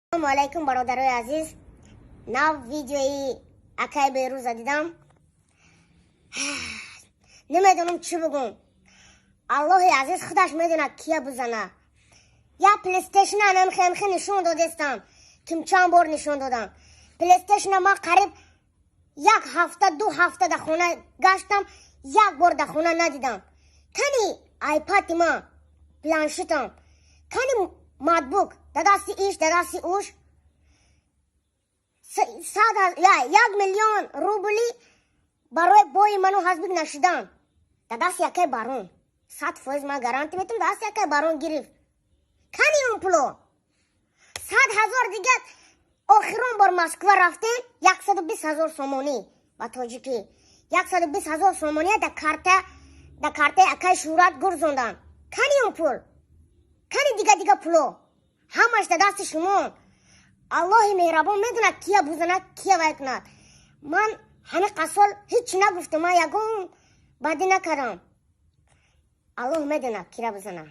Ассалому алайкум, бародарои азиз. Нав видеои акай Беруза дидам. Намедонам, чӣ бугум. Аллоҳи азиз худаш медонад, кия бузана. Я Плейстейшн анамхемхе нишон додестам. Ким чанд бор нишон додам. Плейстейшна ма қариб як ҳафта, 2 ҳафта дар хона гаштам, як бор дар хона надидам. Кани айпади ма, планшетам, кани ноутбук? Да дасти иш, да дасти уш. 1 миллион рубли барои бои ману ҳазбик нашидан. Да дасти якай барон. 100% ман гарантӣ метам, дасти якай барон гирифт. Кани он пуло? 100 000 дига охирон бор Москва рафтем, 120 000 сомонӣ, ба тоҷикӣ 120 000 сомонӣ да картаи акай Шӯҳрат гурзондан. Кани он пул? Кани дига дига пуло? Ҳамаш да дасти шумо. Аллоҳи меҳрабон медонад, кия бузанад, кия вай кунад. Ман ҳамин қасол ҳеҷ нагуфтам, ман ягон бадӣ накардам. Аллоҳ медонад, кира бузанад.